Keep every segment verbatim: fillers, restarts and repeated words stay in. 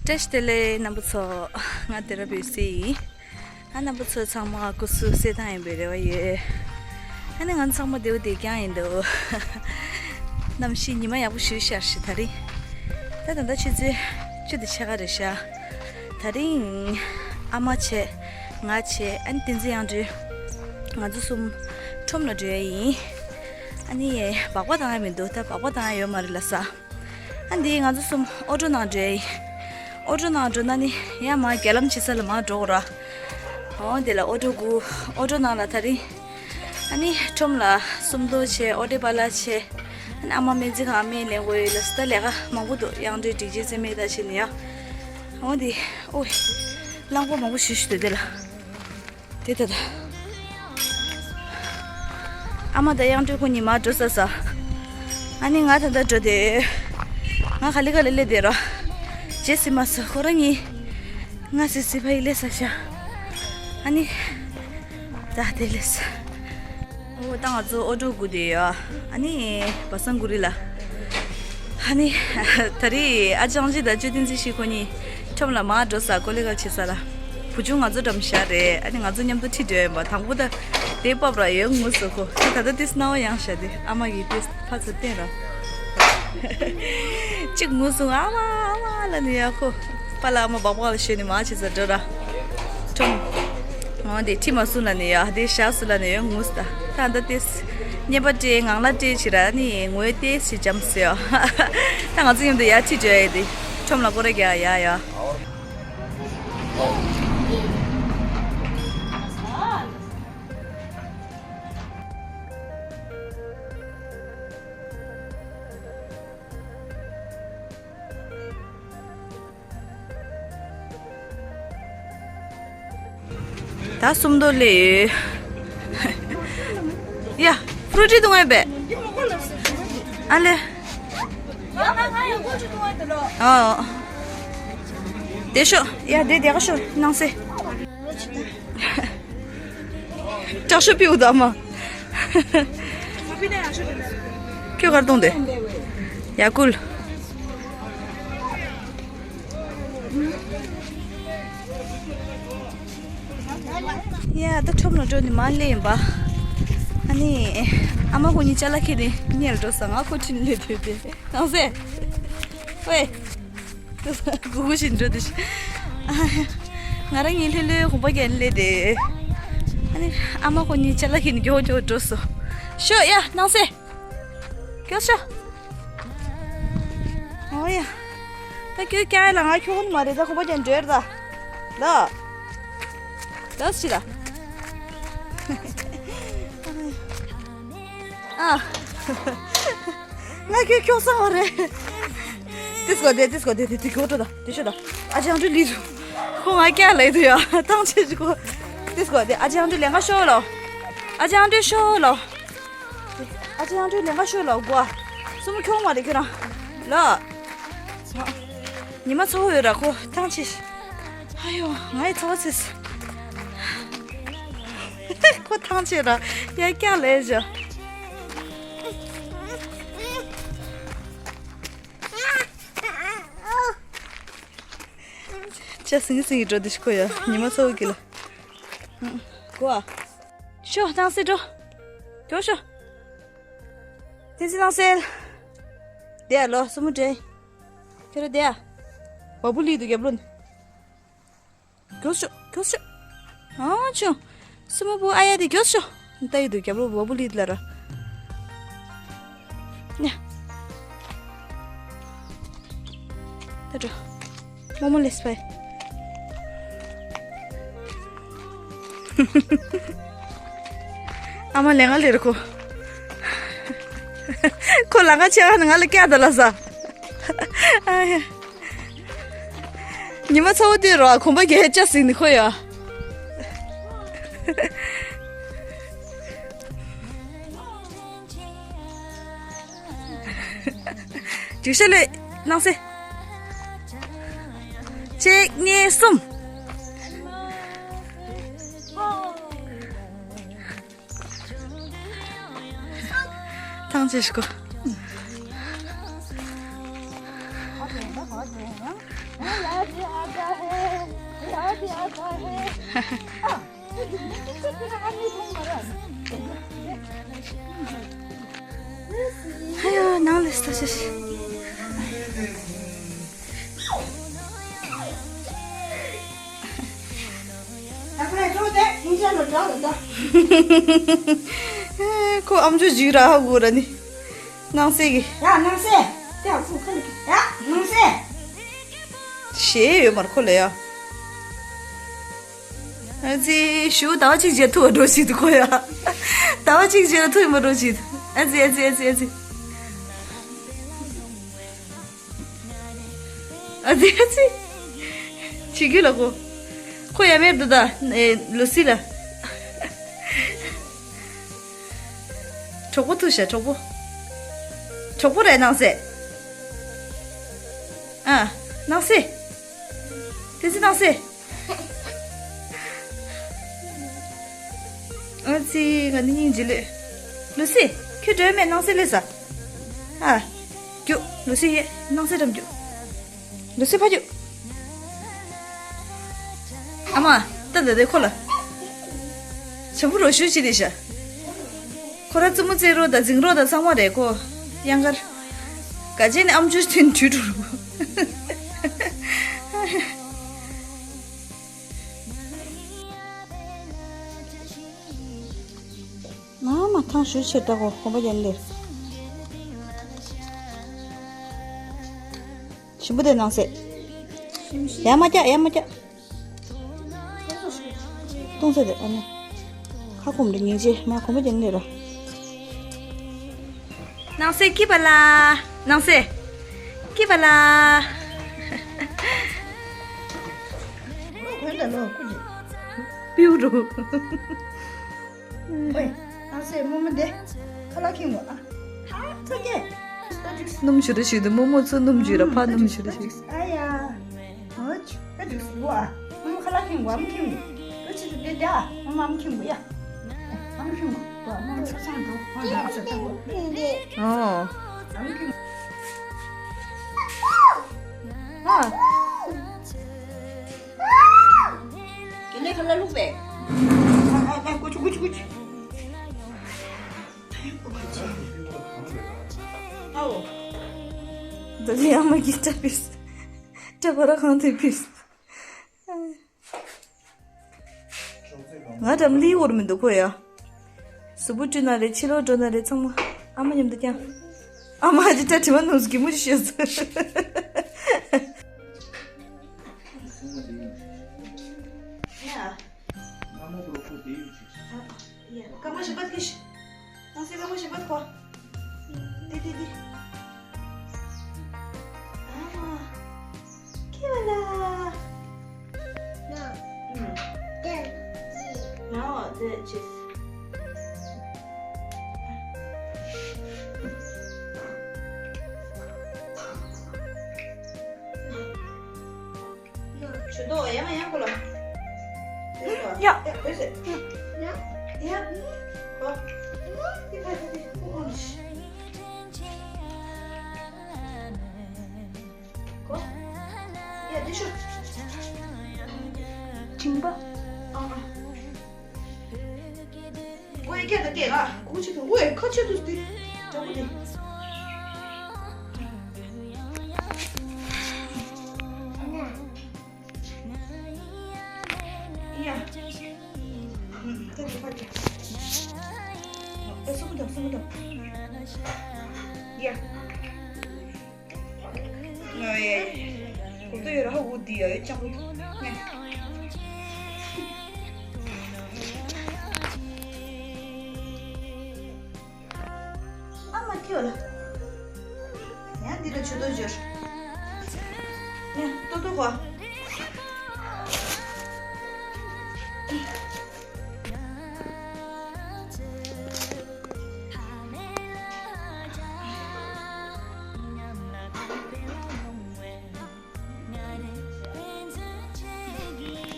བཀྲ་ཤིས་བདེ་ལེགས་རྣམ་པ་ཚོ། ང་དེ་ར་བུ་སི་ཡིན། ཨ་རྣམ་པ་ཚོ་ཚང་མ་སྐུ་གཟུགས་གསལ་ཐང་ཡིན་པའི་རེ་བ་ཡོད། ཨ་ནི་ང་ཚང་མ་བདེ་པོ་བདེ་རྐྱང་ཡིན་འདུག་གནམ་གཤིས་ཉི་མ་ཡག་པོ་ཞུ་ཤར་ཤི་ད་རིང་། ད་ད་ལྟ་ཆུ་ཚོད་བཅུ་དང་ཕྱེད་ཀ་རེད་ཤག་ད་རིང་ཨ་མ་བྱས། ང་བྱས། ཨ་ནི་བསྟན་འཛིན་དབྱངས་སྒྲོལ། ང་ཚོ་གསུམ་ཁྲོམ་ལ་འགྲོ་ཡ་ཡིན། ཨ་ནི་སྦག་སྦག་བཏང་ཡ་མི་འདུག་ད་སྦག་སྦག་བཏང་ཡ་ཡོད་མ་རེད་ལ་ས། ཨ་འདི་ང་ཚོ་གསུམ་ཨོ་ཊོ་ནང་འགྲོ་ཡ་ཡིན། ཨོ་ཊོ་ནང་འགྲོ་ན་ནི་ཡ་མ་རྒྱ་ལམ་ཆེ་ས་ལ་མ་འགྲོ་གོ་ར། འོ་དེ་ལ་ཨོ་ཊོ་སྒུག་ཨོ་ཊོ་ནང་ལ་ད་རིང་། ཨ་ནི་ཁྲོམ་ལ་སུམ་མདོ་བྱས། ཨོ་ཊོ་པ་ལ་བྱས། ཨ་ནི་ཨ་མ་སྨན་རྩིས་ཁང་སྨན་ལེན་དགོས་ཡོད་ལ་ས། ད་ལས་ཀ་མང་པོ་འདུག་དབྱངས་སྒྲོལ་སྒྲིག་ཆས་རྩེད་མོ་ད་བྱས་ནས་ཡ། འོ་འདི་ཨོ། གླང་པོ་མང་པོ་ཞུ་ཞུ་འདུག་དེ་ལ། དེ་ད་ད། ཨ་མ་དང་དབྱངས་སྒྲོལ་ཁོ་གཉིས་མར་འགྲོ་ས་ས། ཨ་ནི་ང་ད་ལྟ་འགྲོ་དེ། ང་ག་ལེ་ག་ལེ་སླེབས་དེ་ར། རྗེས་སི་མ་ས་ཁོ་རང་གཉིས། ང་སི་སི་ཕ་ཡི་སླེབས་ས་ཤ། ཨ་ནི། ད་དེ་སླེབས་ས། འོ་ད་ང་ཚོ་ཨོ་ཊོ་སྒུག་དེ་ཡ། ཨ་ནི་བ་སང་གུ་རི་ལ། ཨ་ནི། ད་རེས་ཨ་ཅག་ཅི་དང་ཅོ་ཏིན་ཙི་ཤི་ཁོ་གཉིས་ཁྲོམ་ལ་མར་འགྲོ་ས། ཀོ་ལེ་ག་བྱེད་ས་ལ། བུ་ཆུང་ང་ཚོ་འགྲམ་བཞག་རེད། ཨ་ནི་ང་ཚོ་མཉམ་དུ་ཁྲིད་འགྲོ་ཡིན་པ། དང་པོ་ད་དེ་བབ་ར་ཡོད་ངུ་སོ་ཁོ། ད་ད་ཏིས་སྣང་བ་ཡང་ཤ་དེ་ཨ་མ་གིས་ཏིས་ཕ་ཚོ་བསྟན་ར། གཅིག་ངུ་སོང་ཨ་མ་ཨ་མ་ལ་ནི་ཡ་ཁོ། པ་ལ་ཨ་མ་སྦག་སྦག་ལ་ཤོད་ནི་མ་བྱེད་ས་འགྲོ་ར། ཁྲོམ། འོ་དེ་ཁྲིད་མ་སོང་ལ་ནི་ཡ་དེ་བཞག་སོང་ལ་ནི་ཡ་ངུ་སོ་ད། ད་ད་ཏིས་བརྙན་པར་སྤྲད་ངང་ལ་སྤྲད་བྱེད་ར་ནི་ངུ་ཏིས་ཞིག་འཇམ་སོ་ཡ། ད་ང་ཚོ་མཉམ་དུ་ཡ་ཁྲིད་འགྲོ་ཡ་དེ་ཁྲོམ་ལ་སྐོར་ར་རྒྱག་ཡ་ཡ། ད་སུམ་མདོ་ལས་ཡོད། ཡ། ཕྲུ་ཊི་འདུག་ངའི་བས། ཨ་ལེ། ཨ། དེ་ཤོ། ཡ་དེ་དེ་ག་ཤོ་ནང་སེ། དྲག་ཤོ་པིའུ་དམ་མ། ཁྱོད་གར་གཏོང་དེ། ཡ་ཀུལ། ཡ་ད་ཁྲོམ་ལ་འགྲོ་ནི་མ་སླེབས་ཡིན་པ། ཨ་ནི། ཨ་མ་ཁོ་གཉིས་ཅ་ལག་ཁྱེར་ནས་གཉེར་འགྲོ་ས། ང་ཁོ་ཁྲིད་ནས་སླེབས་དུས་དེ་ནང་སེ། ཝེ། གུ་གུ་ཞིག་འགྲོ་དུས། ང་རང་གཉིས་ལྷོད་ལྷོད་གོམ་པ་རྒྱག་ནས་སླེབས་དེ། ཨ་ནི། ཨ་མ་ཁོ་གཉིས་ཅ་ལག་ཁྱེར་ནས་མགྱོགས་མགྱོགས་འགྲོ་སོང་། ཤོ་ཡ་ནང་སེ། མགྱོགས་ཤོ། ཨོ་ཡ། ད་ཁྱོད་སྐྱག་ལ་ང་ཁྱོད་ཁོ་ནི་མ་རེད། ད་ཁོ་པ་ཅན་འདྲེར་ད། ལ། ལ་སི་ལ། ཨ། ང་ཁྱོད་ཁྱོད་སང་བ་རེད། ཏིས་གོ་དེ་ཏིས་གོ་དེ་དེ་དེ་ཁྱོད་ད་དེ་ཤོ་ད། ཨ་ཅང་འདྲེ་ལི་རུ། ཁོ་ང་སྐྱག་ལ་དུ་ཡ་ཐང་ཆད་ཅི་ཁོ། ཏིས་གོ་དེ་ཨ་ཅང་འདྲེ་ལེན་ག་ཤོ་ལོ། ཨ་ཅང་འདྲེ་ཤོ་ལོ། ཨ་ཅག་ཡང་སྤྲོད་ལེན་ག་ཤོད་ལ་དགོ། སུ་མོ་ཁྱོང་མ་རེད་ཁྱོད་རང་། ལ། ཉི་མ་ཚ་བོ་ཡོད་ར་ཁོ་ཐང་ཆད། ཨ་ཡོ་ང་ཡི་ཚ་བོ་ཚེས། ཁོ་ཐང་ཆད་ར་ཡ་སྐྱག་ལས་བཞག་ཅ་སིང་སིང་གི་འགྲོ་དུས་ཁོ་ཡ་ཉི་མ་ཚ་བོ་གི་ལ། གོ་ཨ། ཤོ་ཐང་སེ་འགྲོ། གྱོ་ཤོ། བསྟན་འཛིན་གནང་སེལ། དེ་ཡ་ལོ་སུ་མོ་འདྲེ། ཁྱོད་ར་དེ་ཡ། བ་བུ་ལི་དུ་རྒྱབ་ལོ་ནི། གྱོ་ཤོ་གྱོ་ཤོ། ཨ་ཆུ། སུ་མོ་བུ་ཨ་ཡ་དེ་གྱོ་ཤོ། ལྟ་ཡི་དུ་རྒྱབ་ལོ་བ་བུ་ལི་དུ་ལ་ར། ཉ། ད་འགྲོ། རྨོ་མོ་ལས་པའི། ཨ་མ་ལས་ང་ལས་ར་ཁོ། ཁོ་ལ་ང་ཆེ་བ་ང་ལ་སྐྱ་ད་ལ་ས། ཨ་ཡ། ཉི་མ་ཚ་བོ་དེ་རོ་གོམ་པ་རྒྱལ་ཅག་ཟིན་ནི་ཁོ་ཡ། འགྲིག་ཤ་ལེ་གནང་སེ། གཅིག་གཉིས་གསུམ། ཐང་ཆད་ཤི་གོ། ཨ་ཡ། ནང་ལ་ལྟོས་ཤིག་ཁོ་ཨམ་ཅོག་ཅིག་རག་དགོས་ར་ནི། སྣང་གསལ་གྱི། ཡ་སྣང་གསལ། དེ་ཨ་ཁུ་ཁ་ལ་གི། ཡ་སྣང་གསལ། ཞེད་ཡོད་མར་ཁོ་ལ་ཡ། ཨ་ཙི། ཞུ་ཟླ་བ་གཅིག་རྗེས་ཐུག་འགྲོ་ཞིག་འདུག་ཁོ་ཡ། ཟླ་བ་གཅིག་རྗེས་ཐུག་ཡིན་པ་འགྲོ་ཞིག་ཨ་ཙི། ཨ་ཙི། ཨ་ཙི། ཨ་ཙི། ཨ་ཙི། ཨ་ཙི། ཆི་གི་ལ་ཁོ། ཁོ་ཡ་མེར་འདུག་ད། ཨེ། ལུ་སི་ལ། གྲོགས་པོ་ཐུག་ཤག་གྲོགས་པོ། གྲོགས་པོ་རེད་སྣང་གསལ། ཨ། སྣང་གསལ། དེ་ཚེ་སྣང་གསལ། ཨ་ཙི། ང་ནི་སྙིང་རྗེ་ལོས། ལུ་སི། ཁྱོད་འགྲོ་ཡ་མེད། སྣང་གསལ་སླེབས་ས། ཨ། རྒྱུགས། ལུ་སི་ཡེ། སྣང་གསལ་འགྲམ་རྒྱུགས། ལུ་སི་ཕར་རྒྱུགས། ཨ་མ། ད་ད་དེ་ཁོ་ལ། བྱམས་པོ་རོགས་ཞུ་བྱེད་དེ་ཤ། ཁོ་ར་བཙུན་མོ་བཙལ་རོགས་དང་འཛིང་རོགས་དང་ཚང་མ་རེད་ཁོ། གཡང་དཀར། ག་ཅེ་ནི་ཨམ་ཅོག་དེ་འདྲུད་འགྲོ་རུ། ང་མ་ཐང་ཞུ་ཆེ་ད་གོ་གོམ་པ་ཡན་ལེ། ཞིམ་པོ་དེ་སྣང་གསལ། ཡ་མ་རྒྱག་ཡ་མ་རྒྱག་སྟོང་ཟད་དེ་ཨ་ནི། ཁ་སྐོམ་རེ་སྙིང་རྗེ་མ་གོམ་པ་ཡན་ལེ་ར། སྣང་གསལ་སྐྱིད་པ་ལ། སྣང་གསལ། སྐྱིད་པ་ལ། ལོ་གོན་ད་ལོ་ཀུ་ཅི། པིའུ་རུ། ཨོའི། སྣང་གསལ་རྨོ་མོ་འདི། ཁ་ལག་ཁེངས་གོ་ཨ། ཨ་ཚ་གེ། སྣུམ་བྱུ་རུ་ཞིག་འདུག་རྨོ་མོ་ཚོ་སྣུམ་བྱུ་ར་ཕ་སྣུམ་བྱུ་རུ་ཞིག་ཨ་ཡ། ཨོ་ཅི། ད་འགྲིག་སོང་བ། རྨོ་མོ་ཁ་ལག་ཁེངས་གོ་ཨ་མ་ཁེངས་གོ་ཨོ་ཅི་ཅི་དེ་དེ་ཨ། རྨོ་མོ་ཨ་མ་ཁེངས་གོ་ཡ། ཨ་མ་ཁེངས་གོ་ཨ་མ་ཆ་ཚང་འགྲོ་ཨ་ཡ་ཟེར་ད་གོ་ཨོ། ཨ་མ་ཁེངས་གོ་ཨ། དེ་ནས་ཁ་ལག་བླུགས་པས། ཨ་ཨ་ཨ། ཀུ་ཅི་ཀུ་ཅི་ཀུ་ཅི། ཨའོ། འདི་ནི་ཨ་མ་གི་སྐྲ་ཕིས། སྐྲ་བ་ར་གང་དེ་ཕིས། ང་འགྲམ་ལི་འོར་མི་འདུག་ཁོ་ཡ། གཟུགས་པོ་བཀྲུས་ན་རེད། ཕྱི་ལོགས་འགྲོ་ན་རེད། ཚང་མ་ཨ་མ་མཉམ་དུ་ཀྱང་། ཨ་མ་ཨ་ཅེ་སྐྲ་དྲི་མ་ནུས་གི་མུ་ཅི་ཤེས་སོ། ཡ། ཡ། སྐར་མ་བཞི་པ་ཁྱེར་ཤོག་སྣང་གསལ་སྐར་མ་བཞི་པ་ཁོ། དེ་དེ་དེ། ཨ་མ། ཁྱེད་ལ། ཨ། ཨ་འོ་དེ་ཅི། ཆུ་ཏོ་ཡང་ཡང་ཁོ་ལ། ཡ། ཡ། ཡ། ཡ། ཡ། ཁོ། ཁོ། ཁོ། ཡ། དེ་ཤོ། མཇིང་པ། ཨ་ཨ། ཨོའི་སྐད་དང་སྐད་ལ་གུག་ཆེ་དུ། ཨོའི་ཁ་ཆེ་དུ་སྟེ། འདྲ་པོ་དེ། ཡ། ད་དེ་ཕ་དེ། ཨེ་སུ་མུ་དང་སུ་མུ་དང་། ཡ། ང་ཡ། གོ་ཏོ་ཡོད་ར་ཧ་འུ་དི་ཡ་ཡོད་ཅང་པོ་ཏོ། ང་། ཨ་མ་ཁྱོད་ལ། ཡང་འདི་ལ་ཆུ་ཏོ་འབྱོར། ང་ཏོ་ཏོ་གོ།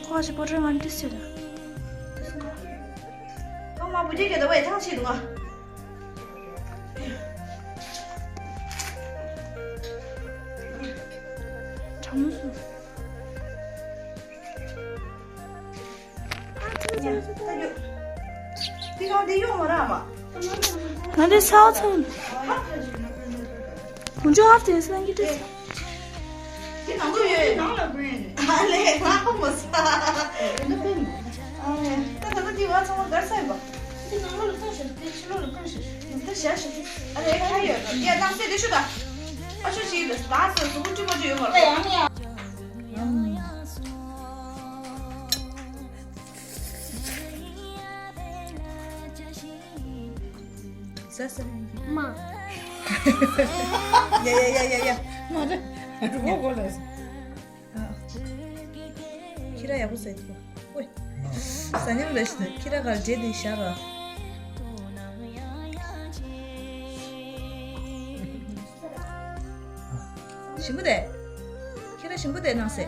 ཁོ་ཞིག་པོ་ཏྲེ་ང་ཏི་སི་ལ། ཁོ་མ་བུ་ཏྲེ་གེ་ད་བའི་ཐང་ཆི་རུང་ང་། གྲང་མོ་སོང་། ད་ཡོད། དེ་གང་དེ་ཡོང་མ་ར་མ། ང་འདི་ས་བ་ཚང་། ཁོང་ཚོ་ཧབ་དེ་སང་གི་དེ། དེ་ནང་དུ་ཡོད། ནང་ལ་བུན། ཨ་ལེ་ང་ཧ་མ་ས། ཨ་ལེ་ད་ད་ད་དེ་བ་ཚང་མ་གར་ས་ཡིན་པ། དེ་ནང་ལོགས་ལ་ཐོན་ཤོག་དེ་ཕྱི་ལོགས་ལ་ཐོན་ཤོག་དེ་བྱ་ཤོག་ཨ་ལེ་ཁ་ཡོད་ཡ་ནང་སེ་དེ་ཤོད་ད། ཨ་ཤོད་ཅིག་ལ་ལ་སོ་སོ་ཀུ་ཅི་མ་ཅི་ཡོད་མ་རེད། ཡང་ཡང་། ཟ་ཟ། མ། ཡ་ཡ་ཡ་ཡ་ཡ། མ་རེད། འགྲོ་གོ་ལ། ཁྱི་ར་ཡག་པོ་ཟ་འདུག་ཨོའི། ཟ་སྙམ་ལ་ཞིག་ཁྱི་ར་གར་རྗེས་དེ་བཞག་ར། ཞིམ་པོ་དེ། ཁྱེད་རང་ཞིམ་པོ་དེ་གནང་སེ།